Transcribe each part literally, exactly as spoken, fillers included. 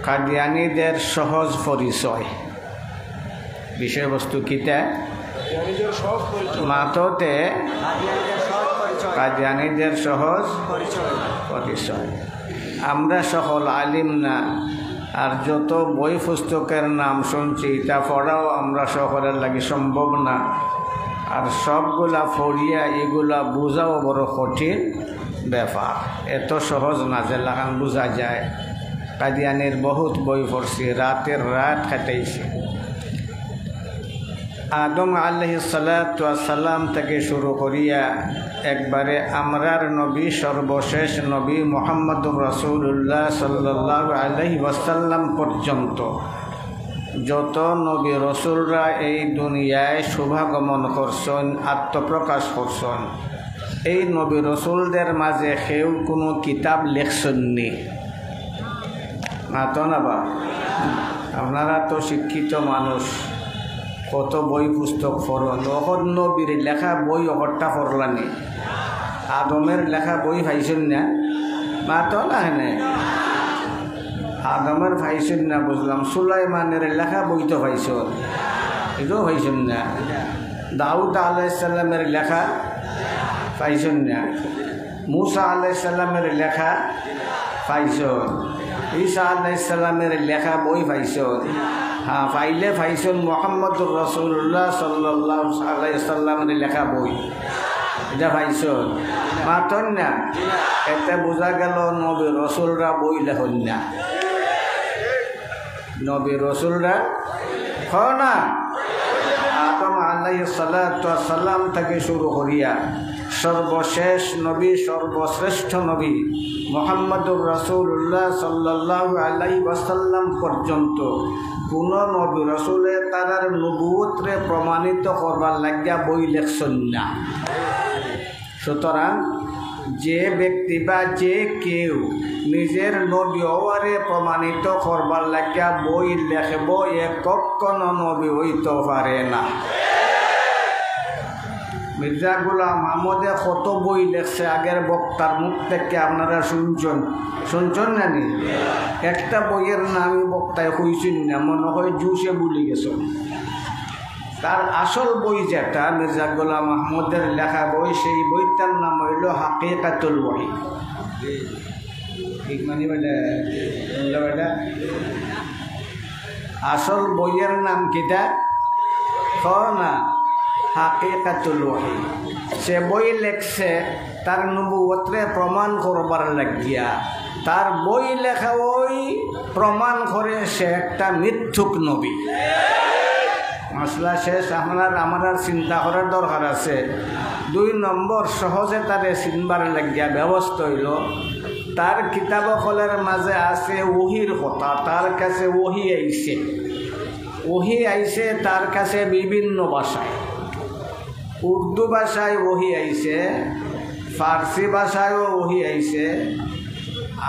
কাদিয়ানীদের সহজ পরিচয়। বিষয়বস্তু কিতা? মাততে কাদিয়ানীদের সহজ পরিচয়। আমরা সকল আলিম না, আর যত বই পুস্তকের নাম শুনছি, ইতা পড়াও আমরা সকলের লাগি সম্ভব না। আর সবগুলা পড়িয়া ইগুলা বুঝাও বড় কঠিন ব্যাপার। এত সহজ না যেলাখান বুঝা যায়। কাদিয়ানীর বহুত বই পড়ছি, রাতের রাত কাটাইছি। আদম আলাইহিস সালাতু ওয়াস সালাম থাকি শুরু করিয়া একবারে আমরার নবী, সর্বশেষ নবী মুহাম্মদুর রাসূলুল্লাহ সাল্লাল্লাহু আলাইহি ওয়াসাল্লাম পর্যন্ত যত নবী রসুলরা এই দুনিয়ায় শুভাগমন করছইন, আত্মপ্রকাশ করছইন, এই নবী রসুলদের মাঝে কেউ কোনো কিতাব লেখছইন নি? মাতো না বা? আপনারা তো শিক্ষিত মানুষ, কত বই পুস্তক পড়ইন। অখন নবীর লেখা বই অখটা পড়লা নি? আদমের লেখা বই পাইছইন না? মাতো না হেনে। আদমের পাইছইন না বুঝলাম, সুলাইমানের লেখা বই তো পাইছইন, এটাও পাইছইন না। দাউদ আলাইহিস সালামের লেখা পাইছইন না। মুসা আলাইহিস সালামের লেখা পাইছইন। ঈসা আলাইহিস সালামের লেখা বই পাইছইন। হ্যাঁ, পাইলে পাইছইন মুহাম্মদুর রাসূলুল্লাহ সাল্লাল্লাহু আলাইহি ওয়াসাল্লামের লেখা বই। এটা পাইছইন? মাতইন না। এতে বুঝা গেল নবী রসুলরা বই লেখইন না। নবী রসুলরা, হ না, আদম আলাইহিস সালাতু ওয়াস সালাম থাকি শুরু করিয়া সর্বশেষ নবী, সর্বশ্রেষ্ঠ নবী মুহাম্মদুর রাসূলুল্লাহ সাল্লাল্লাহু আলাইহি ওয়াসাল্লাম পর্যন্ত কোন নবী রসুলে তারার নবুয়তরে প্রমাণিত করবার লাগিয়া বই লেখছইন না। সুতরাং যে ব্যক্তি বা যে কেউ নিজের নবী হওয়ারে প্রমাণিত করবার লাগিয়া বই লেখব, এ কখনো নবী হইতে পারে না। মির্জা গোলাম আহমদে কত বই লেখছে, আগের বক্তার মুখ থাকি আপনারা শুনছইন, শুনছইন না নি? একটা বইয়ের নামই বক্তায় কইছইন না, মনে হয় জুসে ভুলি গেছইন। তার আসল বই যেটা মির্জা গোলাম আহমদের লেখা বই, সেই বইটার নাম হইল হাকিকাতুল ওহী। ঠিক মানি বেটা? শুনলে বেটা? আসল বইয়ের নাম কিতা? হ না, হাকিকাতুল ওহী। সে বই লেখছে তার নবুয়তরে প্রমাণ করবার লাগিয়া। তার বই লেখা ওই প্রমাণ করে সে একটা মিথ্যুক নবী। মাসলা শেষ। আপনার আমার আর চিন্তা করার দরকার আছে? দুই নম্বর, সহজে তারে চিনবার লাগিয়া ব্যবস্থা হইল, তার কিতাব অকলের মাঝে আছে ওহির কথা, তার কাছে ওহি আইছে, ওহি আইছে তার কাছে বিভিন্ন ভাষায়। উর্দু ভাষায় ওহি আইছে, ফার্সি ভাষায়ও ওহি আইছে,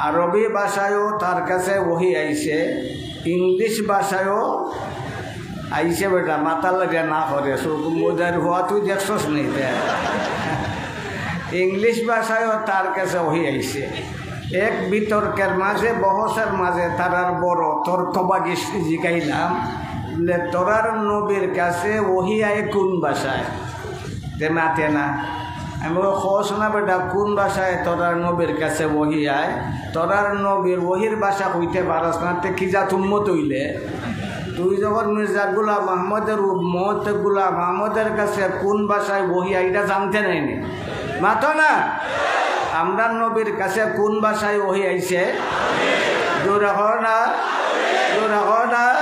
আরবি ভাষায়ও তার কাছে ওহি আইছে, ইংলিশ ভাষায়ও আইছে। বেটা, মাথা লাগে না করে, চোখ মুদার হওয়া তুই দেখছস নি তে? ইংলিশ ভাষায়ও তার কাছে ওহি আইছে। এক বিতর্কের মাঝে, বহসের মাঝে তারার বড় তর্কবাগী জিকাইলাম, বলে, "তোরার নবীর কাছে ওহি আয় কোন ভাষায়?" তে মাতে না। আমি বলি, "কস না বেটা, কোন ভাষায় তোরার নবীর কাছে ওহি আয়? তোরার নবীর ওহির ভাষা কইতে পারস না, তে কি জাত উম্মত হইলে? তুই যখন মির্জা গোলাম আহমদের উম্মত, তে গোলাম আহমদের কাছে কোন ভাষায় ওহি আয়, এটা জানতে নাই নি?" মাতো না। আমরার নবীর কাছে কোন ভাষায় ওহি আইছে? জোরে কও না, জোরে কও না,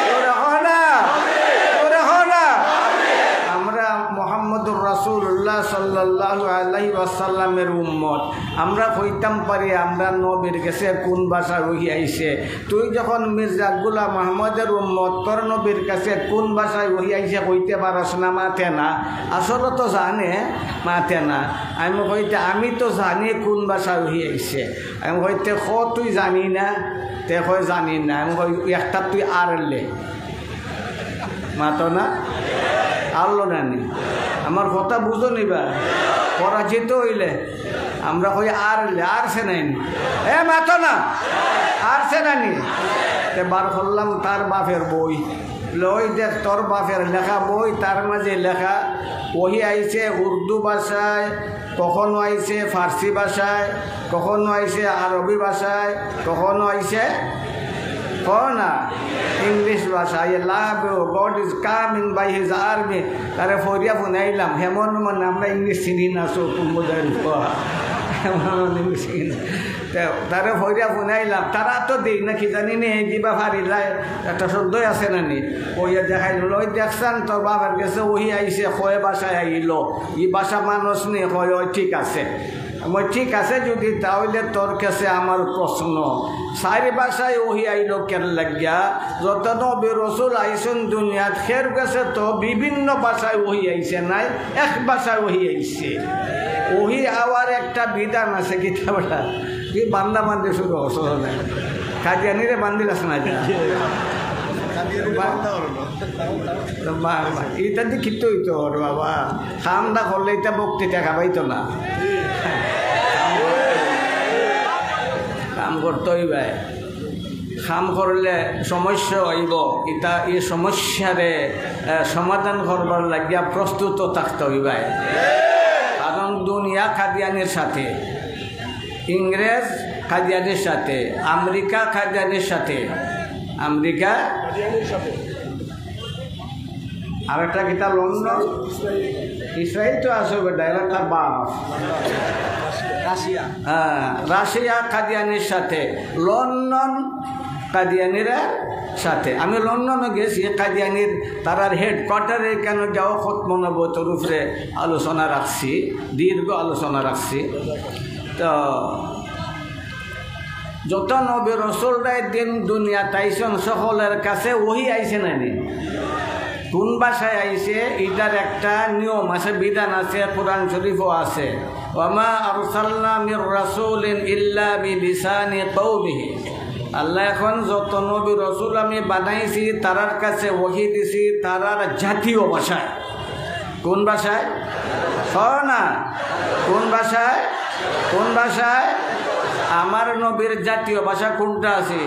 জোরে কও না, জোরে কও না। আমরা মুহাম্মদুর রাসূলুল্লাহ সাল্লাল্লাহু আলাইহি ওয়াসাল্লামের উম্মত। আমরা কইতাম পারি আমরার নবীর কাছে কোন ভাষায় ওহি আইছে। তুই যখন মির্জা গোলাম আহমদের উম্মত, তোর নবীর কাছে কোন ভাষায় ওহি আইছে কইতে পারস না, মাতে না। আসলে তো জানে, মাতে না। আমি কইতে, "আমি তো জানি কোন ভাষায় ওহি আইছে।" আমি কইতে, "ক তুই জানি না?" তে কয়, "জানি না।" আমি কই, "একটা তুই আরলে।" মাতো না, আরলো না নি? আমার কথা বুঝো নিবা, পরাজিত হইলে আমরা কই, "আর লে, আর সে নাই নি?" এ, মাতো না, আর সে নাই নি? তে বার করলাম তার বাপের বই, লই দেখ, তোর বাপের লেখা বই, তার মাঝে লেখা, ওহি আইছে উর্দু ভাষায়, কখনো আইছে ফার্সি ভাষায়, কখনো আইছে আরবি ভাষায়, কখনো আইছে, কও না, ইংলিশ ভাষায়। "Love you, God is coming by his army।" তারে ফরিয়া ফুনাইলাম, হেমন মানে আমরা ইংলিশ চিনি না, চোখ মুদার, হেমন মানে ইংলিশ চিনি না। তে তারে ফরিয়া ফুনাইলাম, তারা তো দেই না, কি জানি নে, কিবা ফারি যায়, একটা শব্দই আছে না নি? ওই দেখাইল, "ওই দেখছান, তোর বাবার কাছে ওহি আইছে, কয় ভাষায় আইলো, ই ভাষা মানুষ নি?" কয়, "ওই ঠিক আছে।" আমি, "ঠিক আছে যদি, তাহলে তোর কাছে আমার প্রশ্ন, চারি ভাষায় ওহি আইলো কেন লাগিয়া? যত নবী রসুল আইছন দুনিয়াত, হের কাছে তো বিভিন্ন ভাষায় ওহি আইছে নাই, এক ভাষায় ওহি আইছে। ওহি আওয়ার একটা বিধান আছে।" কিতা বেটা, তুই বান্দা বান্দি শুরু করছস না? কাদিয়ানিরে বান্দিলাস না যা। বা-, বা-, বা-, ইতা দি কিতা অইতো রে বাবা? কাম না করলে ইতা বক্তৃতা খাবাইতো না। কাম করতে অইবায়। কাম করলে সমস্যা অইবো। ইতা, ই সমস্যারে, এ, সমাধান করবার লাগিয়া প্রস্তুত থাকতে অইবায়। কারণ দুনিয়া কাদিয়ানির সাথে, ইংরেজ কাদিয়ানির সাথে, আমেরিকা কাদিয়ানির সাথে, আমেরিকা কাদিয়ানির সাথে। আর একটা কিতা, লন্ডন? ইসরায়েল। ইসরায়েল তো আছে বেটা, এরা তার বাপ। রাশিয়া। হ্যাঁ, রাশিয়া কাদিয়ানির সাথে, লন্ডন কাদিয়ানিরা সাথে। আমি লন্ডনে গেছি, কাদিয়ানির তারার হেডকোয়ার্টারে কেন যাও, খতম নবুয়তর উপরে আলোচনা রাখছি, দীর্ঘ আলোচনা রাখছি। তো যত নবী রসুলরা দিন দুনিয়াত আইছন, সকলের কাছে ওহি আইছে না নি? কোন ভাষায় আইছে, ইটার একটা নিয়ম আছে, বিধান আছে, কোরআন শরীফও আছে। "ওয়ামা আরসালনা মির রাসূলিন ইল্লা বিলিসানি কওমিহি।" আল্লাহ এখন যত নবী রসুল আমি বানাইছি, তারার কাছে ওহি দিছি, তারার জাতীয় ভাষায়। কোন ভাষায়? কও না। কোন ভাষায়? কোন ভাষায়? আমার নবীর জাতীয় ভাষা কোনটা আছে?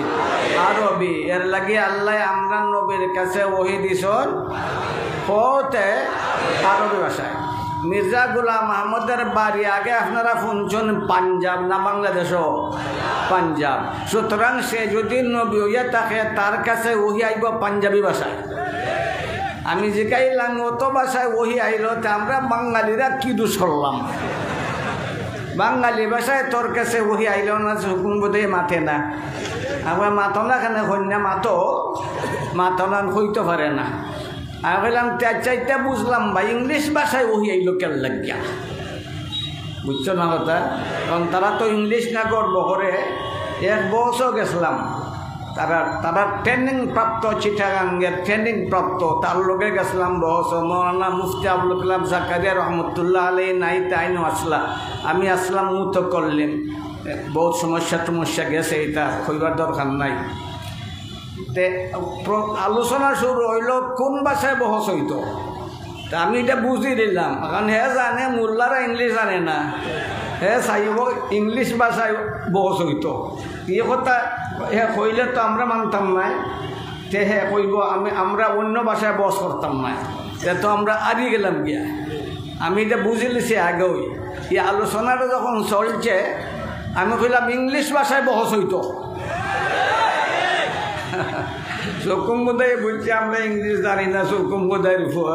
আরবি। এর লাগি আল্লাহ আমরা নবীর কাছে ওহি দিছন কওতে আরবি ভাষায়। মির্জা গোলাম আহমদের বাড়ি আগে আপনারা হুনছন পাঞ্জাব না বাংলাদেশও? পাঞ্জাব। সুতরাং সে যদি নবী অইয়া থাকে, তার কাছে ওহি আইবো পাঞ্জাবি ভাষায়। আমি জিকাইলাম, "অত ভাষায় ওহি আইলো, তে আমরা বাঙালিরা কি দোষ করলাম?" বাঙালি ভাষায় তোর কাছে ওহি আইলো না, হুকুম বোধে মাতে না। আমরা মাতো না কেনে, কইন না মাতো, মাতো না, কইতো পারে না। আমি কইলাম, "তে আচ্ছা, ইটা বুঝলাম বা, ইংলিশ ভাষায় ওহি আইলো কেন লাগিয়া?" বুঝছো না কথা? কারণ তারা তো ইংলিশ না গর্ব করে। এক বছর গেছিলাম, তারা, তারা ট্রেনিং প্রাপ্ত, চিটাগাঙ্গের ট্রেনিং প্রাপ্ত, তার লগে গেছিলাম বহস, মৌলানা মুফতি আবুল কালাম জাকারিয়া রহমতুল্লাহ আলাইহি নাই, তাইনও আসলা, আমি আসলাম মুতকল্লিম। বহুত সমস্যা টমস্যা গেছে, ইটা কইবার দরকার নাই। তে প্র-, আলোচনা শুরু অইলো কোন ভাষায় বহস অইতো। তে আমি ইটা বুঝি দিলাম, কারণ হে জানে মোল্লারা ইংলিশ জানে না, হে চাইবো ইংলিশ ভাষায় বহস অইতো। ই কথা হে কইলে তো আমরা মানতাম নায়, তে হে কইবো আমি, আমরা অন্য ভাষায় বহস করতাম নায়, তে তো আমরা আরি গেলাম গিয়া। আমি ইটা বুঝিলিছি আগেউ। ই আলোচনাটা যখন চলছে, আমি কইলাম ইংলিশ ভাষায় বহস অইতো। হুকুম বোধহয় বুঝছে আমরা ইংলিশ জানি না, হুকুম বোধহয় রূপ।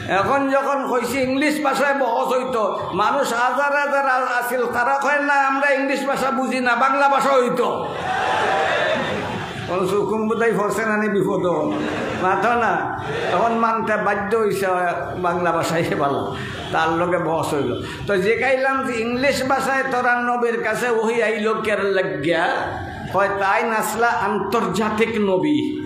এখন যখন কইছি ইংলিশ ভাষায় বহস অইতো, মানুষ হাজার হাজার আ-, আছিল, তারা কয়, "না, আমরা ইংলিশ ভাষা বুঝি না, বাংলা ভাষা অইতো।" কোন হুকুম বোধহয় পড়ছে না নি বিপদ, মাতো না। এখন মানতে বাধ্য অইছে, বাংলা ভাষায় ভালা, তার লগে বহস অইলো। তো জিকাইলাম যে ইংলিশ ভাষায় তোরার নবীর কাছে ওহি আইলো কের লাগিয়া, কয় তাইন আসলা আন্তর্জাতিক নবী।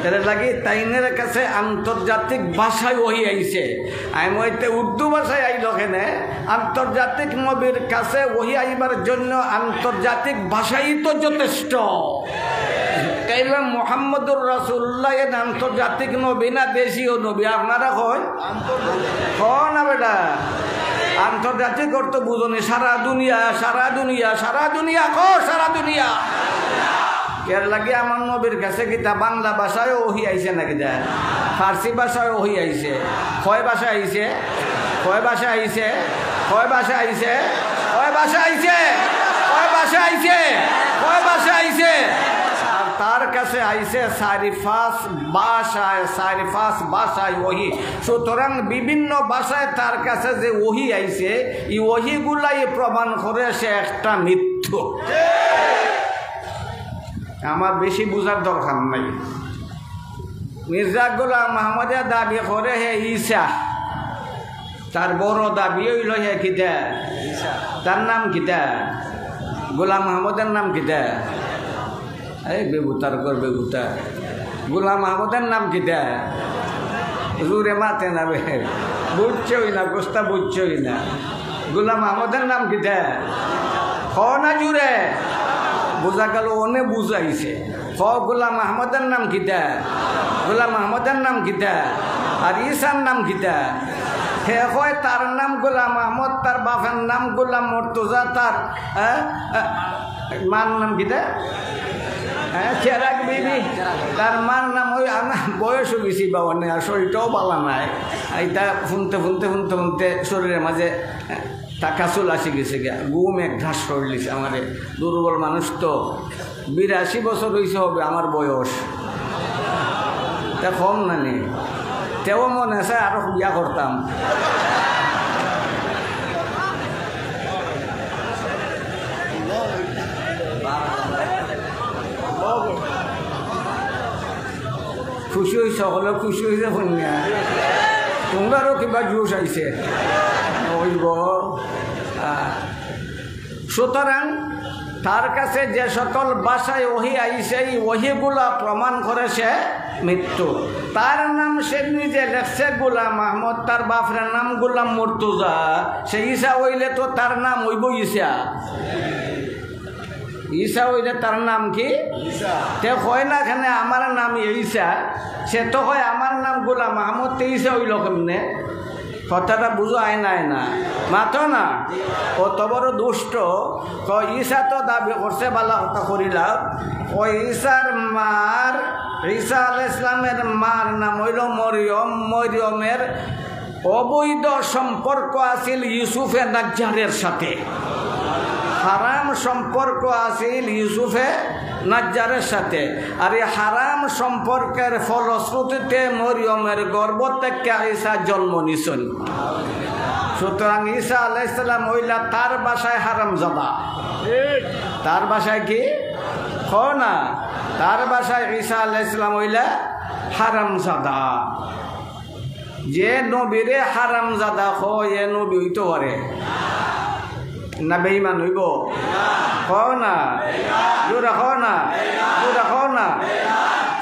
এর লাগি তাইনের কাছে আন্তর্জাতিক ভাষায় ওহি আইছে। আমি কইতে উর্দু ভাষায় আইলো কেনে? আন্তর্জাতিক নবীর কাছে ওহি আইবার জন্য আন্তর্জাতিক ভাষাই তো যথেষ্ট। তাইলে মোহাম্মদুর রাসূলুল্লাহ এন আন্তর্জাতিক নবী না দেশীয় নবী? আপনারা কইন, কও না বেটা। আন্তর্জাতিক অর্থ বুঝনি, সারা দুনিয়া, সারা দুনিয়া, সারা দুনিয়া, কও সারা দুনিয়া। এর লাগি আমার নবীর কাছে কিতা বাংলা ভাষায় ওহি আইছে না কিতা? ফার্সি ভাষায় ওহি আইছে। কয় ভাষা আইছে? কয় ভাষা আইছে? কয় ভাষা আইছে? কয় ভাষা আইছে? কয় ভাষা আইছে? কয় ভাষা আইছে? আর তার কাছে আইছে চারি পাঁচ ভাষায়, চারি পাঁচ ভাষায় ওহি। সুতরাং বিভিন্ন ভাষায় তার কাছে যে ওহি আইছে, ই ওহিগুলাই প্রমাণ করে সে একটা মিথ্যুক। আমার বেশি বুঝার দরকার নাই। মির্জা গোলাম আহমদে দাবি করে হে ঈসা। তার বড় দাবি অইল হে কিতা? তার নাম কিতা? গোলাম আহমদের নাম কিতা? এই বেগুতার ঘর বেগুতা। গোলাম আহমদের নাম কিতা? জুরে মাতে না বে। বুঝছই না, গোস্তা বুঝছই না। গোলাম আহমদের নাম কিতা? ক না জুরে। বুঝা গেল অনে বুঝাইছে। ক গোলাম আহমদের নাম কিতা? গোলাম আহমদের নাম কিতা? আর ঈসার নাম কিতা? হে কয় তার নাম গোলাম আহমদ, তার বাপের নাম গোলাম মর্তুজা, তার, হ্যাঁ? মার নাম কিতা? হ্যাঁ, চেরাগ বিবি। তার মার নাম ওই আমার বয়স অই গেছে বা অনে, আর শরীরটাও ভালা নাই। এটা হুনতে হুনতে হুনতে হুনতে শরীরের মাঝে, হ্যাঁ, তাকাসুল আসি গেছে গিয়া। ঘুম এক ঘাস শরীর লিছে আমারে। দুর্বল মানুষ তো। বিরাশি বছর অইছে হবে আমার বয়স। তা কম না নি? তেও মনে আছে আরো বিয়া করতাম। খুশি অইছে, সকলে খুশি অইছে, শুনিয়া তোমরারও কিবা জোশ আইছে। অইব। আহ, সুতরাং তার কাছে যে সকল ভাষায় ওহি আইছে, এই ওহিগুলা প্রমাণ করে সে মিথ্যুক। তার নাম সে নিজে লেখছে গোলাম আহমদ, তার বাপের নাম গোলাম মর্তুজা। সে ঈসা অইলে তো তার নাম অইব ঈসা। ঈসা অইলে তার নাম কি? তে কয় না কেনে আমার নাম ঈসা, সে তো কয় আমার নাম গোলাম আহমদ, তে ঈসা অইল কেমনে? কথাটা বুঝো, আয় না, আয় না, মাতো না। অত বড় দুষ্ট। কয় ঈসা তো দাবি করছে, বালা কথা করিলা। কয় ঈসার মার, ঈসা আলাইহিস সালামের মার নাম অইল মরিয়ম। মরিয়মের অবৈধ সম্পর্ক আছিল ইউসুফে নাজ্জারের সাথে, হারাম সম্পর্ক আছিল ইউসুফে নাজ্জারের সাথে। আর এই হারাম সম্পর্কের ফলশ্রুতিতে মরিয়মের গর্ভ থেকে ঈসা জন্ম নিছইন। সুতরাং ঈসা আলাইহিস সালাম অইলা তার ভাষায় হারামজাদা। তার ভাষায় কি? কও না। তার ভাষায় ঈসা আলাইহিস সালাম অইলা হারামজাদা। যে নবীরে হারামজাদা কয়, এ নবী অইতো পারে না, বেঈমান অইব? কও না, জোরে কও না, জোরে কও না।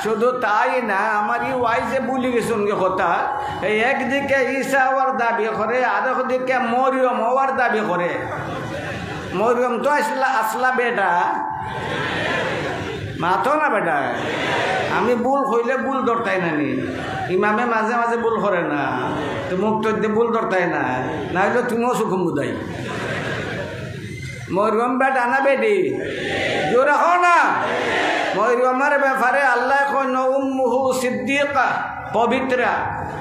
শুধু তাই না, আমার ই ওয়াইজে ভুলি গেছইন গি কথা। এই একদিকে ঈসা অওয়ার দাবি করে, আরেকদিকে মরিয়ম অওয়ার দাবি করে। মরিয়ম তো আসলা, আসলা বেটা। মাতো না বেটা, আমি ভুল কইলে ভুল ধরতায় না নি? ইমামে মাঝে মাঝে ভুল করে না, তো মুক্তাদিয়ে ভুল ধরতায় না, না অইলে তুমিও সুখুম বুঝাই। মরিয়ম বেটা না বেটি? জোরে কও না। মরিয়মের ব্যাপারে আল্লায় কইন, "উম্মুহু সিদ্দিকা", পবিত্রা,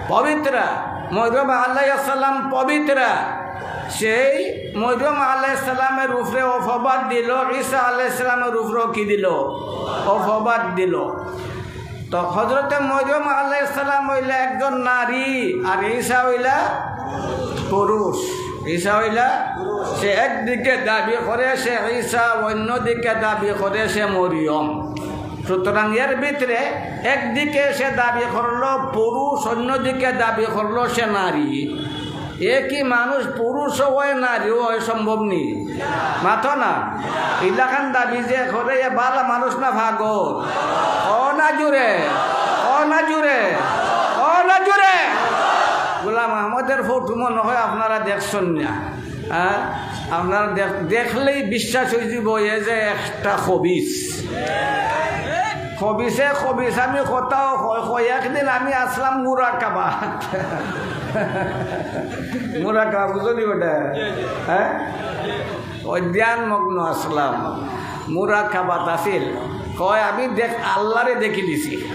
পবিত্রা। মরিয়ম আলাইহিস সালাম পবিত্রা। সেই মরিয়ম আলাইহিস সালামের উপরে অপবাদ দিল, ঈসা আলাইহিস সালামের উপরেও কি দিল? অপবাদ দিল। তো হযরতে মরিয়ম আলাইহিস সালাম অইলা একজন নারী, আর ঈসা অইলা পুরুষ। ঈসা অইলা, সে একদিকে দাবি করে সে ঈসা, অন্যদিকে দাবি করে সে মরিয়ম। সুতরাং এর ভিতরে একদিকে সে দাবি করলো পুরুষ, অন্যদিকে দাবি করলো সে নারী। একই মানুষ পুরুষও অয়, নারীও অয়, সম্ভব নি? মাতো না। ইলাখান দাবি যে করে, এ বালা মানুষ না পাগল? কও না জোরে, কও না জোরে, কও না জোরে। গোলাম আহমদের ফটো মনে হয় আপনারা দেখছইন না, হ্যাঁ? আপনারা দেখ-, দেখলেই বিশ্বাস অই যিবো এ যে একটা খবিস। খবিসে খবিস, আমি কথাও কই, কই, একদিন আমি আছলাম মুরাকাবাত। মুরাকাবা বুঝো নি বেটা? হ্যাঁ, ওই ধ্যান মগ্ন আসলাম, মুরাকাবাত আছিল। কয়, "আমি দেখ, আল্লাহরে দেখিলিছি।"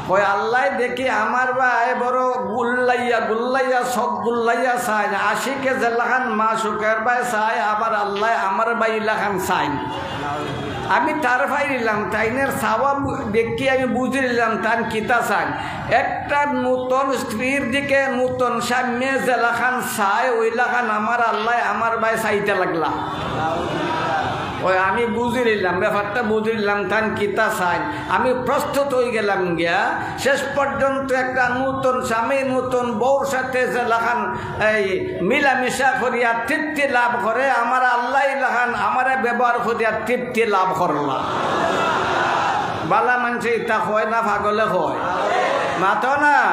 কয়, "আল্লাহ দেখি আমার বায় বড় গুল্লাইয়া, গুল্লাইয়া, চউখ গুল্লাইয়া চাইন। আশিকে যেলাখান মাশুকের বায় চায়, আমার আল্লাহ আমার বায় ইলাখান চাইন।" আমি তার ফাইরিলাম, তাইনের চাওয়া বু-, দেখি আমি বুঝিলিলাম তান কিতা চাইন। একটা নতুন স্ত্রীর দিকে নতুন স্বামীয়ে যেলাখান চায়, ওইলাখান আমার আল্লাহ আমার বায় চাইতা লাগলা। ওই আমি বুঝিলিলাম, ব্যাপারটা বুঝিলিলাম, তান কিতা চাইন। আমি প্রস্তুত অইগেলাম গিয়া। শেষ পর্যন্ত একটা নতুন স্বামী নতুন বউর সাথে যেলাখান এই মিলামিশা করিয়া তৃপ্তি লাভ করে, আমার আল্লাহ ইলাখান আমারে ব্যবহার করিয়া তৃপ্তি লাভ করলা। বালা মানষে ইতা কয় না, পাগলে কয়? মাতো না,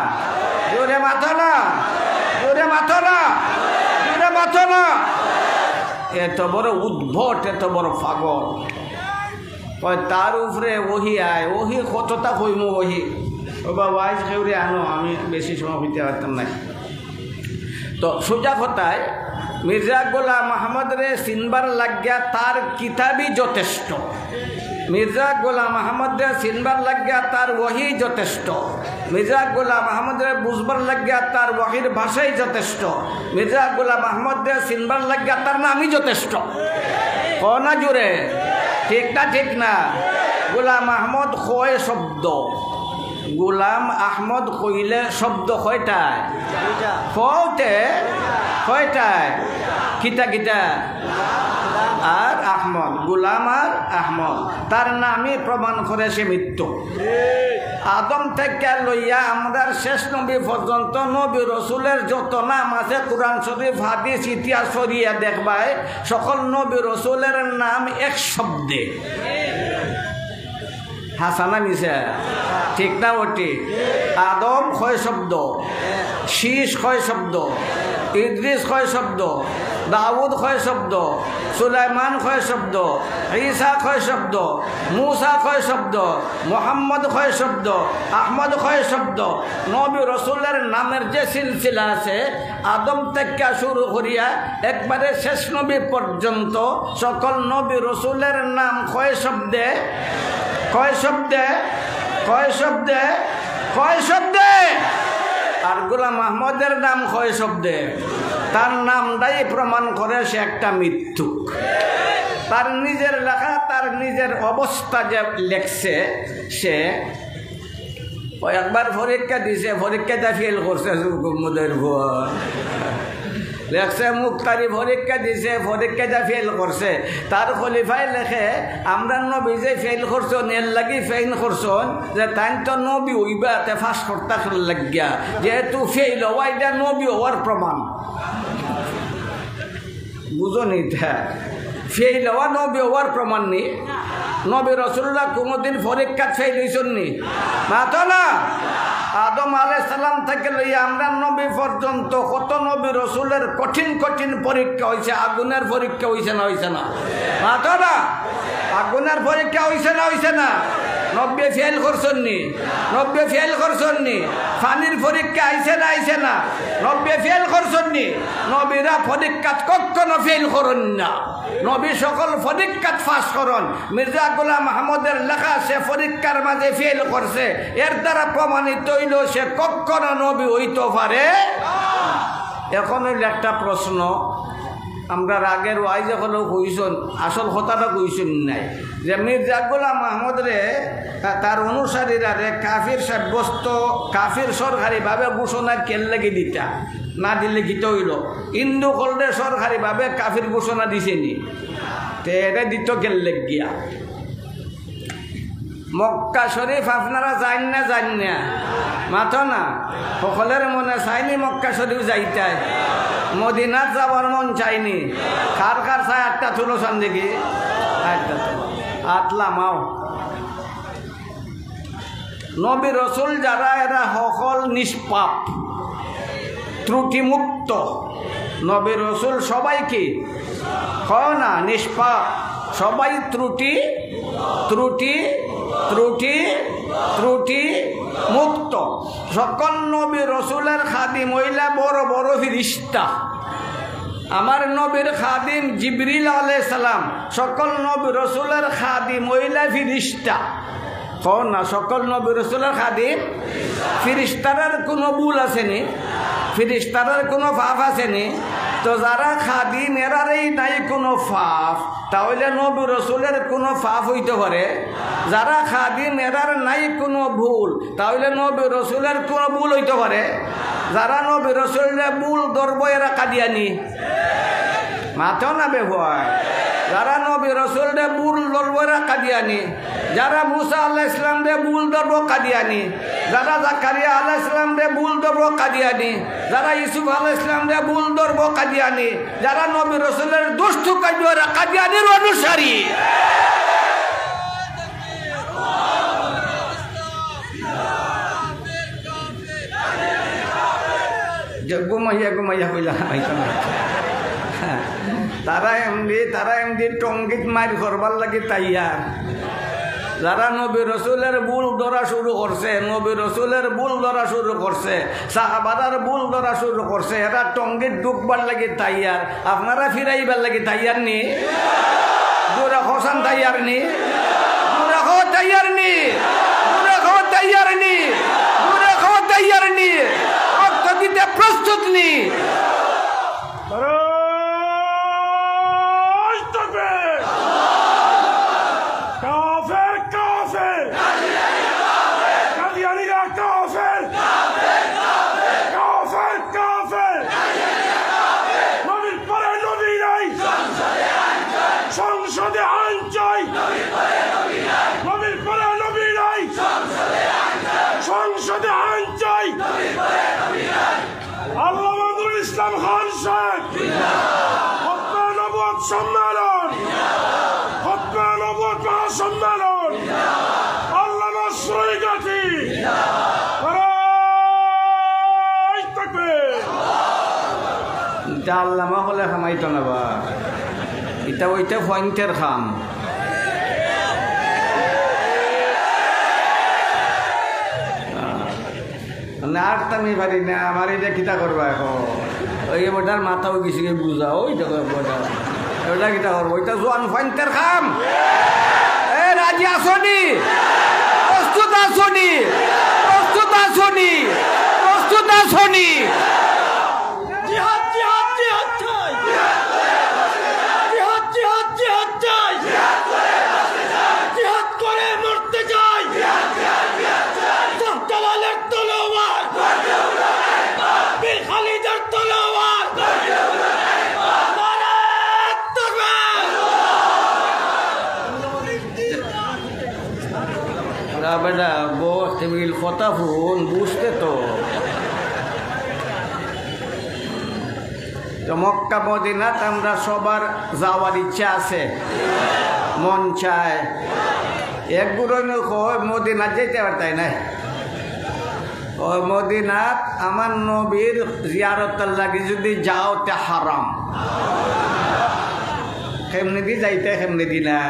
জোরে মাতো না, জোরে মাতো না, জোরে মাতো না। এত বড় উদ্ভট, এত বড় পাগল। কয়, "তার উপরে ওহি আয়।" ওহি কততা কইমু ওহি? ও বাবা, আইজ কেউরে আনো, আমি বেশি সময় অইতে পারতাম না। তো সোজা কথায়, মির্জা গোলাম আহমদরে চিনবার লাগিয়া তার কিতাবই যথেষ্ট। মির্জা গোলাম আহমদরে চিনবার লাগিয়া তার ওহি যথেষ্ট। মির্জা গোলাম আহমদরে বুঝবার লাগিয়া তার ওহির ভাষাই যথেষ্ট। মির্জা গোলাম আহমদরে চিনবার লাগিয়া তার নামই যথেষ্ট। কও না জোরে, ঠিক না? ঠিক না? গোলাম আহমদ কয় শব্দ। গোলাম আহমদ কইলে শব্দ কয়টায়? কওতে কয়টায়? কিতা কিতা? আর আহমদ, গোলাম আর আহমদ। তার নামই প্রমাণ করে সে মিথ্যুক। আদম থাকি লইয়া আমরার শেষ নবী পর্যন্ত নবী রসুলের যত নাম আছে, কোরআন শরীফ, হাদিস, ইতিহাস সরিয়া দেখবায়, সকল নবী রসুলের নাম এক শব্দে। হাছা না মিছা? ঠিক না বেঠিক? আদম কয় শব্দ, শীষ কয় শব্দ, ইদ্রিস কয় শব্দ, দাউদ কয় শব্দ, সুলাইমান কয় শব্দ, ঈসা কয় শব্দ, মুসা কয় শব্দ, মোহাম্মদ কয় শব্দ, আহমদ কয় শব্দ। নবী রসুলের নামের যে সিলসিলা আছে, আদম থাকি শুরু করিয়া একবারে শেষ নবী পর্যন্ত সকল নবী রসুলের নাম কয় শব্দে? কয় শব্দে? কয় শব্দে? কয় শব্দে? আর গোলাম আহমদের নাম কয় শব্দে? তার নামটাই প্রমাণ করে সে একটা মিথ্যুক। তার নিজের লেখা, তার নিজের অবস্থা যে লেখছে, সে ও একবার পরীক্ষা দিছে, পরীক্ষাটা ফেল করছে, মুখের ভুয়া। লেখছে মুক্তারি পরীক্ষা দিছে, পরীক্ষাটা ফেল করছে। তার খলিফায় লেখে, "আমরার নবী যে ফেল করছইন, এর লাগি ফেল করছইন যে তাইন তো নবী অইবা, তে পাস করতা কেনে লাগিয়া? যেহেতু ফেল অওয়া, ইটা নবী অওয়ার প্রমাণ।" বুঝো নি ইটা? ফেল অওয়া নবী অওয়ার প্রমাণ নি? নবী রসুল্লাহ কুনুদিন পরীক্ষাত ফেল অইছইন নি? মাতো না। আদম আলাইহিস সালাম থাকি লইয়া আমরার নবী পর্যন্ত কত নবী রসুলের কঠিন কঠিন পরীক্ষা অইছে, আগুনের পরীক্ষা অইছে না অইছে না? মাতো না। আগুনের পরীক্ষা অইছে না অইছে না? নবীয়ে ফেল করছইন নি? নবীয়ে ফেল করছইন নি? পানির পরীক্ষা আইছে না আইছে না? নবীয়ে ফেল করছইন নি? নবীরা পরীক্ষাত কখনো ফেল করইন না। নবী সকল পরীক্ষাত পাস করইন। মির্জা গোলাম আহমদের লেখা সে পরীক্ষার মাঝে ফেল করছে, এর দ্বারা প্রমাণিত অইলো সে কখনো নবী অইতো পারে। এখন অইলো একটা প্রশ্ন, আমরার আগের ওয়াইজ অকলেও কইছইন, আসল কথাটা কইছইন নাই, যে মির্জা গোলাম আহমদরে তা-, তার অনুসারীরারে কাফির সাব্যস্ত, কাফির সরকারিভাবে ঘোষণা কেল্লাগি দিতা, না দিলে কিতা অইলো? হিন্দু অকলরে সরকারিভাবে কাফির ঘোষণা দিছে নি? তে এরে দিতো কেল্লাগিয়া? মক্কা শরীফ আপনারা যাইন না, যাইন না? মাতো না। হকলর মনে চায় নি মক্কা শরীফ যাইতায়? মদিনাত যাওয়ার মন চায় নি? কার কার চায় আতটা তুলো চাইন দেখি। আতটা তুলো। আত লামাও। নবী রসুল যারা, এরা হকল নিষ্পাপ, ত্রুটিমুক্ত। নবী রসুল সবাই কি? কও না, নিষ্পাপ। সবাই ত্রুটি, ত্রুটি, ত্রুটি, ত্রুটি মুক্ত। সকল নবী রসুলের খাদিম অইলা বড় বড় ফিরিস্তা। আমার নবীর খাদিম জিবরিল আলাইহিস সালাম, সকল নবী রসুলের খাদিম অইলা ফিরিস্তা। কও না, সকল নবী রসুলের খাদিম। ফিরিস্তারার কোনো ভুল আছে নি? ফিরিস্তারার কোনো পাপ আছে নি? তো যারা খাদিম, এরারই নাই কোনো পাপ, তাহলে নবী রসুলের কোনো পাপ অইতো পারে? যারা খাদিম, এরার নাই কোনো ভুল, তাহলে নবী রসুলের কোনো ভুল অইতো পারে? যারা নবী রসুলরে ভুল ধরবো, এরা কাদিয়ানি। মাতো না বে ভাই। যারা নবী রসুলরে ভুল ধরবো, এরা কাদিয়ানি। যারা মুসা আলাইহিস সালামরে ভুল ধরবো, কাদিয়ানি। যারা জাকারিয়া আলাইহিস সালামরে ভুল ধরবো, কাদিয়ানি। যারা ইউসুফ আলাইহিস সালামরে ভুল ধরবো, কাদিয়ানি। যারা নবী রসুলের দুষ তুকাইবো, এরা কাদিয়ানির অনুসারী। যে ঘুমাইয়া ঘুমাইয়া কইলা, হইতো না। তারা এমনি, তারা এমনি টঙ্গিত মাইর করবার লাগি তৈয়ার। যারা নবী রসুলের ভুল ধরা শুরু করছে, নবী রসুলের ভুল ধরা শুরু করছে, সাহাবারার ভুল ধরা শুরু করছে, এরা টঙ্গিত ঢুকবার লাগি তৈয়ার। আপনারা ফিরাইবার লাগি তৈয়ার নি? জোরে কও চাইন তৈয়ার নি? জোরে কও তৈয়ার নি? জোরে কও তৈয়ার নি? জোরে কও তৈয়ার নি? রক্ত দিতে প্রস্তুত নি? নারায়ে তাকবীর! কাফের, কাফের! কাদিয়ানিরা কাফের! কাফের, কাফের! নবীর পরে নবী নাই! সংসদে আইন চাই! নবীর পরে নবী নাই! সংসদে আইন চাই! আল্লামা নুরুল ইসলাম খান সাহেব, খতমে নবুয়ত সম্মেলন, খতমে নবুয়ত মহাসম্মেলন, আল্লামা সৈগাতি, নারায়ে তাকবীর। ইটা আল্লামা অকলে কামাইতো না বা, ইটা অইতে পয়েন্টের কাম। মানে আর তো আমি পারি না, আমার ইটা কিতা করবা এখন? ওই বেটার মাথাও কিছু বুঝা, ওই দেখো বেটা। এটা কিতা করবো? ইটা জোয়ান ফাইন্তের কাম। এ, রাজি আছো নি? প্রস্তুত আছো নি? প্রস্তুত আছো নি? প্রস্তুত আছো নি? জিহাদ, জিহাদ, জিহাদ চাই। জিহাদ, জিহাদ, জিহাদ চাই। জিহাদ করে মরতে চাই। শাহজালালের তলোয়ার। বীর খালিদের তলোয়ার। নারায়ে তাকবীর। ওরা বেটা, বউ, টেবিল কথা হুন, বুঝতে তো। তো মক্কা মদিনাত আমরা সবার যাওয়ার ইচ্ছা আছে, মন চায়। এক গুরু কয়, "মদিনাত যাইতে পারতায় না।" ও মদিনাত আমার নবীর জিয়ারতর লাগি যদি যাও, তে হারাম। কেমনে দি যাইতে, কেমনে দি না?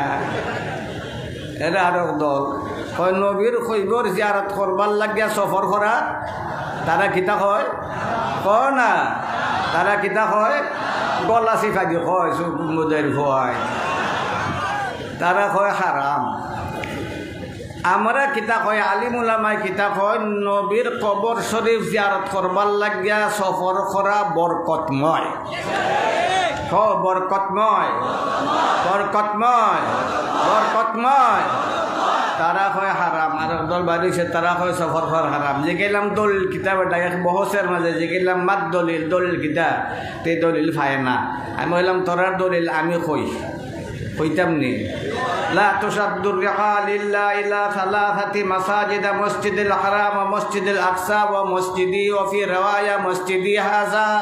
এরা আরক দল। কয়, নবীর কবর জিয়ারত করবার লাগিয়া সফর করা, তারা কিতা কয়? কয় না। তারা কিতা কয়? গলা চিপা দি কয়, চুপ মুদের কয়। তারা কয় হারাম। আমরা কিতা কয়, আলিম উলামায় কিতা কয়, নবীর কবর শরীফ জিয়ারত করবার লাগিয়া সফর করা বরকতময়। কও, বরকতময়, বরকতময়, বরকতময়। তারা কয় হারাম, আর একদল বাড়িছে, তারা কয় সফর করা হারাম। জিগাইলাম দলিল কিতা বেটা, এক বহসের মাঝে জিগাইলাম মাত দলিল, দলিল কিতা, তে দলিল পায় না। আমি কইলাম, "তোরার দলিল আমি কই।" কইতাম নি? لا تشد الرحال إلا إلى ثلاثة مساجد، مسجد الحرام ومسجد الأقصى ومسجدي وفي رواية مسجدي هذا।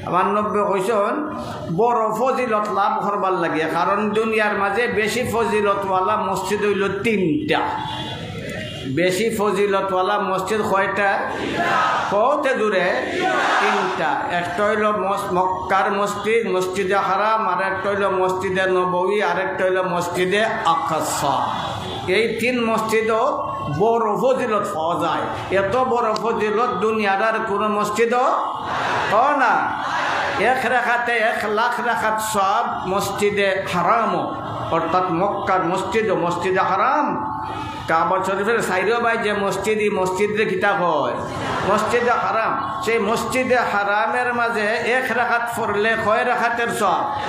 আমার নবী কইছইন, বড় ফজিলত লাভ করবার লাগিয়া, কারণ দুনিয়ার মাঝে বেশি ফজিলতওয়ালা মসজিদ অইলো তিনটা। বেশি ফজিলতওয়ালা মসজিদ কয়টা? কওতে জুরে, তিনটা। একটা অইলো মস-, মক্কার মসজিদ, মসজিদে হারাম, আর একটা অইলো মসজিদে নববী, আর একটা অইলো মসজিদে আকসা। এই তিন মসজিদও বড় ফজিলত পাওয়া যায়। এত বড় ফজিলত দুনিয়ার আর কোনো মসজিদও পাওয়া না। এক রাকাতে এক লাখ রাকাত সওয়াব মসজিদে হারামও, অর্থাৎ মক্কার মসজিদ ও মসজিদে হারাম, কাবা শরীফের চাইরো বায় যে মসজিদ, ই মসজিদরে কিতা কয়? মসজিদে হারাম। সেই মসজিদে হারামের মাঝে এক রাকাত পড়লে কয় রাকাতের সওয়াব?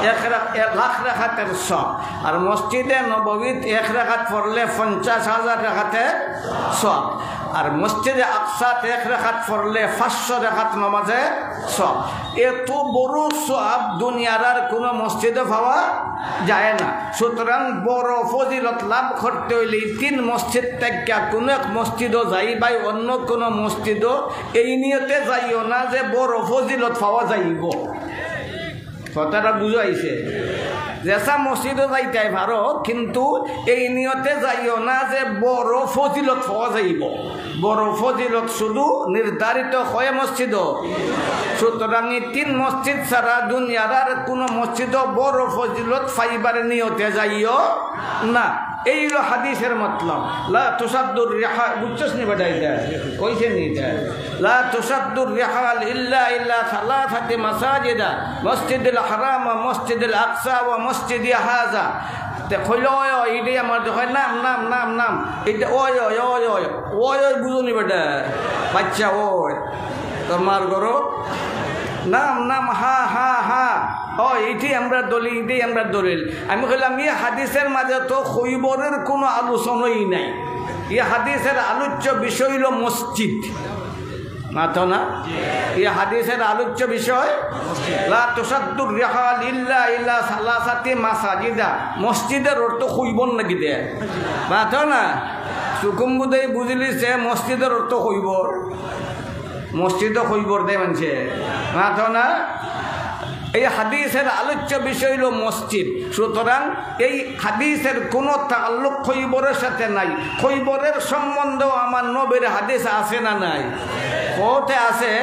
এক রা-, এক লাখ রাকাতের সওয়াব। আর মসজিদে নববীত এক রাকাত পড়লে পঞ্চাশ হাজার রাকাতের সওয়াব। আর মসজিদে আকসাত এক রাকাত পড়লে পাঁচশো রাকাত নামাজের সওয়াব। এত বড় সওয়াব দুনিয়ার আর কোনো মসজিদে পাওয়া যায় না। সুতরাং বড় ফজিলত লাভ করতে অইলে ই তিন মসজিদ থাকিয়া কোনো এক মসজিদও যাইবায়, অন্য কোনো মসজিদও এই নিয়তে যাইও না যে বড় ফজিলত পাওয়া যাইবো। কথাটা বুঝাইছে? যেছা মসজিদও যাইতায় পারো, কিন্তু এই নিয়তে যাইও না যে বড় ফজিলত পাওয়া যাইবো। বড় ফজিলত শুধু নির্ধারিত কয় মসজিদও। সুতরাং ই তিন মসজিদ ছাড়া দুনিয়ার আর কোনো মসজিদও বড় ফজিলত পাইবার নিয়তে যাইও না। এই অইলো হাদিসের মতলব। লা তুসাদ্দুর রিহা-, বুঝছস নি বেটা ইটা? কইছে নি ইটা? লা তুসাদ্দুর রিহাল ইল্লা ইলা সালাসাতি মাসাজিদা, মসজিদুল হারাম ওয়া মসজিদুল আকসা ওয়া মসজিদি হাজা। তে কইলো, "ওই, ওই, ইটাই আমার", কয়, "নাম, নাম, নাম, নাম।" ইটা ওই, ওই, ওই, ওই, ওই, ওই, বুঝো নি বেটা? বাচ্চা ওই। তোর মার ঘরো? নাম, নাম, হা, হা, হা। ওই, ইটাই আমরার দলিল, ইটাই আমরার দলিল। আমি কইলাম, "ই হাদিসের মাঝে তো খইবরের কোনো আলোচনাই নাই। ই হাদিসের আলোচ্য বিষয় অইলো মসজিদ।" মাতো না? ই হাদিসের আলোচ্য বিষয়, "লা তুসাদ্দুর রিহাল ইল্লা ইলা সালাসাতি মাসাজিদা।" মসজিদের অর্থ খইবর নাকি দে? মাতো না? সুকুম বুঝাই বুঝিলিছে মসজিদের অর্থ খইবর। মসজিদও খইবর দে মানষে। মাতো না? এই হাদিসের আলোচ্য বিষয় অইলো মসজিদ। সুতরাং এই হাদিসের কোনো তাল্লুক খইবরের সাথে নাই। খইবরের সম্বন্ধেও আমার নবীর হাদিস আছে না নাই? কওতে আছে,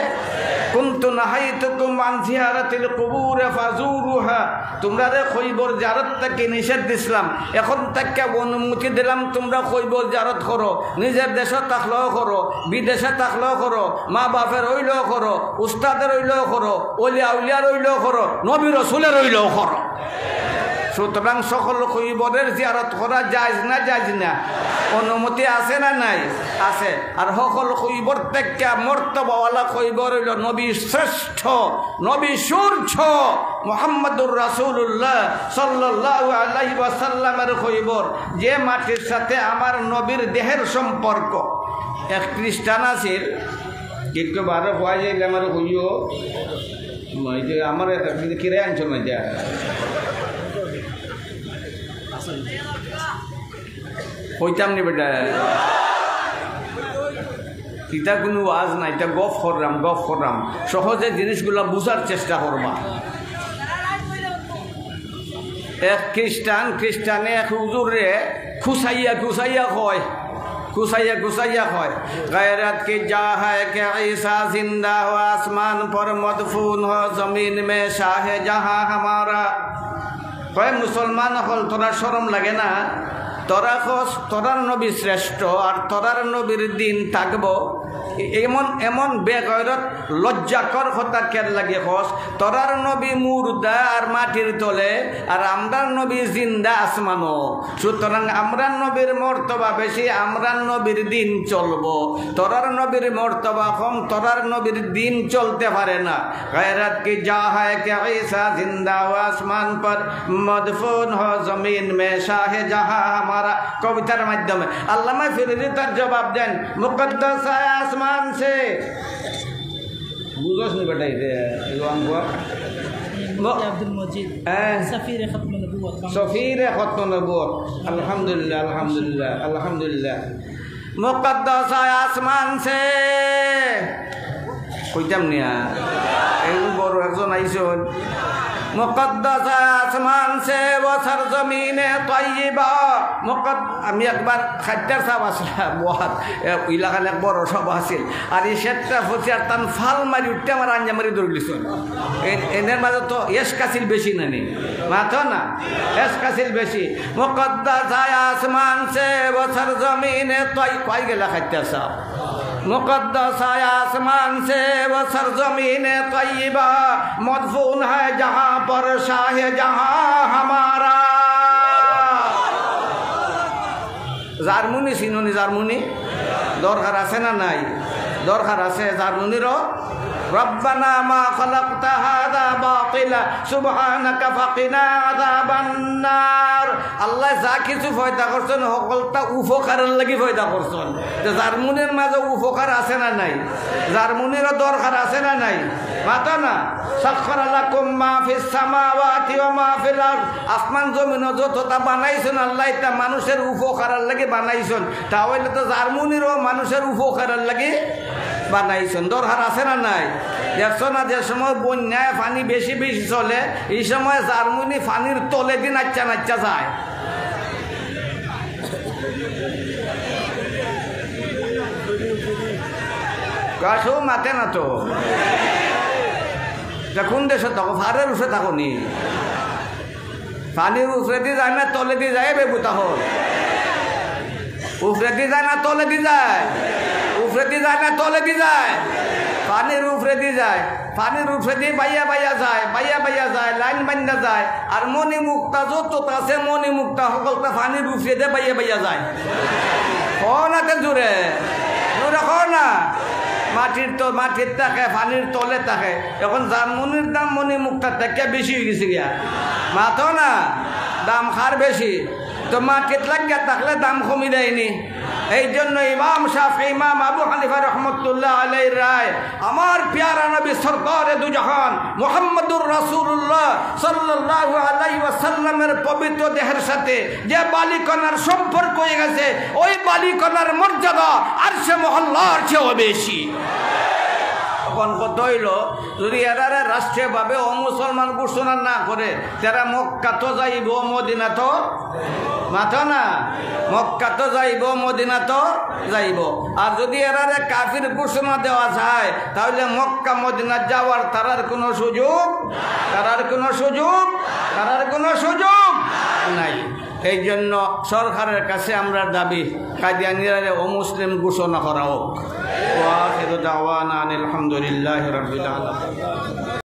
"কুনতু নাহাইতুকুম আন জিয়ারাতিল কুবুরি ফাজুরুহা।" তুমরারে খইবর জিয়ারত থাকি নিষেধ দিছলাম, এখন থাকি অনুমতি দিলাম তুমরা খইবর জিয়ারত করো, নিজের দেশো থাকলেও করো, বিদেশে থাকলেও করো, মা বাপের অইলেও করো, উস্তাদের অইলেও করো, অলি আউলিয়ার অইলেও করো, নবী রসুলের অইলেও করো। সুতরাং সকল খইবরের জিয়ারত করা জায়েজ না জায়েজ না? অনুমতি আছে না নাই? আছে। আর সকল খইবর থাকি মর্তবাওয়ালা খইবর অইলো নবী শ্রেষ্ঠ, নবী সূর্য, মুহাম্মাদুর রাসূলুল্লাহ সাল্লাল্লাহু আলাইহি ওয়াসাল্লামের খইবর, যে মাটির সাথে আমার নবীর দেহের সম্পর্ক। এক খ্রিস্টান আছিল, কেউ বারো কওয়া যাইলে আমার কইও, এই যে আমার একটা কিন্তু কিরে আনছো না যা। কইতাম নি বেটা? ইটা কুনু ওয়াজ না, ইটা গফ কররাম, গফ কররাম। সহজে জিনিসগুলা বুঝার চেষ্টা করবা। এক খ্রিস্টান, খ্রিস্টানে এক হুজুররে খুসাইয়া খুসাইয়া কয়, খুসাইয়া খুসাইয়া কয়, "गैरत की जा है कि ईसा जिंदा हो, आसमान पर मदफून हो, जमीन में शाह जहां हमारा।" কয়, "মুসলমান অকল, তোরার শরম লাগে না? তোরা কস তোরার নবী শ্রেষ্ঠ, আর তোরার নবীর দিন থাকবো?" এ-, এমন, এমন বেগয়রত, লজ্জাকর কথা কের লাগি কস? তোরার নবী মুর্দা আর মাটির তলে, আর আমরার নবী জিন্দা আসমানো। সুতরাং আমরার নবীর মর্তবা বেশি, আমরার নবীর দিন চলবো। তোরার নবীর মর্তবা কম, তোরার নবীর দিন চলতে পারে না। गैरत की जा है कि ईसा जिंदा हो, आसमान पर मदफून हो, जमीन में शाह जहां हमारा। কবিতার মাধ্যমে আল্লামা ফিরোজী তার জবাব দেন, "मुकद्दस है आसमान से।" বুঝোস নি বেটা, এটা এগুলো আমি বল। মুফতি আব্দুল মজিদ, হ্যাঁ। সফিরে খতমে নবুয়ত। সফিরে খতমে নবুয়ত। আলহামদুলিল্লাহ, আলহামদুলিল্লাহ, আলহামদুলিল্লাহ। মুকাদ্দাস আসমান সে। কইতাম নিয়া। এই বড় একজন আইসন। মুকদ্দাস আসমান সে ও সরজমিনে তৈয়বা। মুকদ-, আমি একবার খাইতার সাহেব আসলাম, ওয়াজ, এ, ইলাখান এক বড় সভা আছিল। আর এই শেষটা ফসি আর তান ফাল মারি উঠতে আমার আঞ্জা মারি ধরলিছ। এ-, এনের মাঝে তো এশক আছিল বেশি না নি? মাতো না? এশক আছিল বেশি। মুকদ্দাস আসমান সে ও সরজমিনে তৈ-, কই গেলা খাইতার সাহেব? مقدس ہے آسمان سے وہ سرزمین طیبہ، مدفون ہے جہاں پر شاہ جہاں ہمارا۔ জারমুনি চিনো নি? জারমুনি দরকার আছে না নাই? দরকার আছে জারমুনিরও। ربنا ما خلقت هذا باطلا سبحانك فقنا عذاب النار। আল্লায় যা কিছু পয়দা করছইন, হকলতা উপকারর লাগি পয়দা করছইন। তো জারমুনির মাঝে উপকার আছে না নাই? জারমুনিরও দরকার আছে না নাই? মাতো না। سخر لكم ما في السماوات وما في الأرض। আসমান জমিনো যততা বানাইছইন আল্লায়, ইতা মানুষর উপকারর লাগি বানাইছইন। তা অইলে তো জারমুনিরও মানুষর উপকারর লাগি বানাইছইন। দরকার আছে না নাই? দেখছো না, যে সময় বন্যায় পানি বেশি বেশি চলে, ই সময় জারমুনি পানির তলেদি নাইচ্চা নাইচ্চা যায়। গাছও মাতে না তো। তা কোন দেশো থাকো? পাহাড়র উপরে থাকো নি? পানির উপরেদি যায় না তলেদি যায়, বেবুতা হল? উপরেদি যায় না তলেদি যায়? উপরেদি যায় না তলেদি যায়? পানির উপরেদি যায়। পানির উপরেদি বাইয়া বাইয়া যায়, বাইয়া বাইয়া যায়, লাইন বান্ধা যায়। আর মণিমুক্তা যত আছে, মণিমুক্তা হকলতা পানির উপরেদি বাইয়া বাইয়া যায়। কও না তে জোরে, জোরে কও না। মাটির তো, মাটির থাকে, পানির তলে থাকে। এখন জারমুনির দাম মণিমুক্তার থাকি বেশি অই গেছে গিয়া। মাতো না, দাম কার বেশি? তো মাটিত লাগিয়া থাকলে দাম কমি যায়নি? এই জন্য ইমাম শাফি, ইমাম আবু হানিফা রহমতুল্লাহ আলাইহির রায়, আমার পিয়ারা নবী সরকারে দুজাহান মুহাম্মদুর রাসূলুল্লাহ সাল্লাল্লাহু আলাইহি ওয়াসাল্লামের পবিত্র দেহের সাথে যে বালিকণার সম্পর্ক অই গেছে, ওই বালিকণার মর্যাদা আরশে মুআল্লার চেয়েও বেশি। এখন কথা অইলো, যদি এরারে রাষ্ট্রীয়ভাবে অমুসলমান ঘোষণা না করে, তারা মক্কাত যাইবো, মদিনাত, মাতো না, মক্কাত যাইবো, মদিনাত যাইবো। আর যদি এরারে কাফির ঘোষণা দেওয়া যায়, তাহলে মক্কা মদিনাত যাওয়ার তারার কোনো সুযোগ, তারার কোনো সুযোগ, তারার কোনো সুযোগ নাই। এই জন্য সরকারের কাছে আমরার দাবি, কাদিয়ানিরারে অমুসলিম ঘোষণা করা হোক। ওয়া আখিরু দাওয়ানা আনিল হামদুলিল্লাহি রাব্বিল আলামিন।